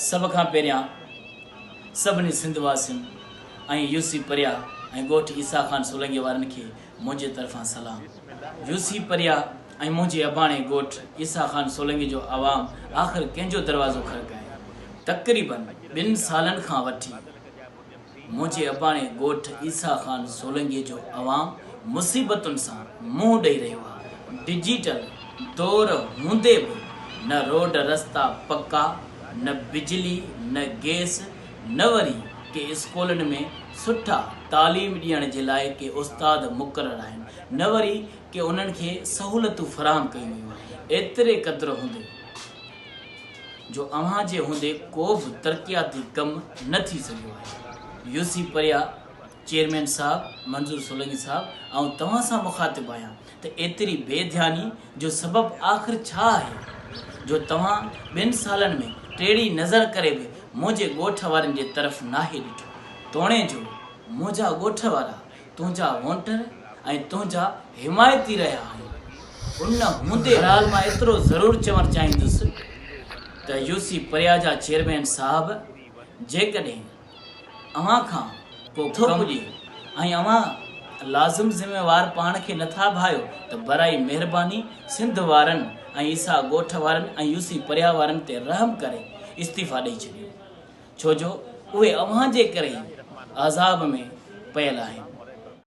سڀ کان پهريان سڀني سنڌ واسين ۽ يوسي پريا ۽ ڳوٺ عيسيٰ خان سولنگي وارن کي منهنجي طرفان سلام. يوسي پريا ۽ منهنجي اباڻي ڳوٺ عيسيٰ خان سولنگي جو عوام آخر ڪنهن جو دروازو کڙڪائي؟ تقريبن ٻن سالن کان وٺي منهنجي اباڻي ڳوٺ عيسيٰ خان سولنگي جو عوام مصيبتن سان منهن ڏئي رهيو آهي. ڊجيٽل دور هوندي به نه روڊ رستا پڪا، نه بجلي، نه گئس، نه وري ڪي اسڪولن ۾ سٺا تعليم ڏيڻ جي لاء ڪي استاد مقرر آهن، نه وري ڪي انهن کي سهولتون فراهم ڪيون ويون آهن. ايتري قدر هوندي. جو اوهان جي هوندي ڪو به ترقياتي ڪم نه ٿي سگهيو آهي. يوسي پريا چيئرمين صاحب منظور سولنگي صاحب آئون توهان سان مخاطب آهيان ته ايتري بي ڌياني جو سبب آخر ڇا آهي جو توهان ٻن سالن ۾ ٽيڙي نظر ڪري به منهنجي ڳوٺ وارن جي طرف ناهي ڏٺو توڻي جو منهنجا ڳوٺ وارا تنهنجا وونٽر ۽ تنهنجا حمايتي رهيا آهن. ان هوندي بهرحال مان ايترو ضرور چوڻ چاهيندس ته يو سي پريا جا چيئرمين صاحب جيڪڏهن اوهان کان ڪو ڪم پڄي ۽ اوهان لازم ذميوار پاڻ کي نٿا ڀايو ته برائي مهرباني سنڌ وارن ۽ عيسيٰ ڳوٺ وارن ۽ يو سي پريا وارن تي رحم ڪري استعيفا ڏئي ڇڏيو. ڇو جو اهي اوهان جي ڪري ئي عذاب ۾ پيل آهن.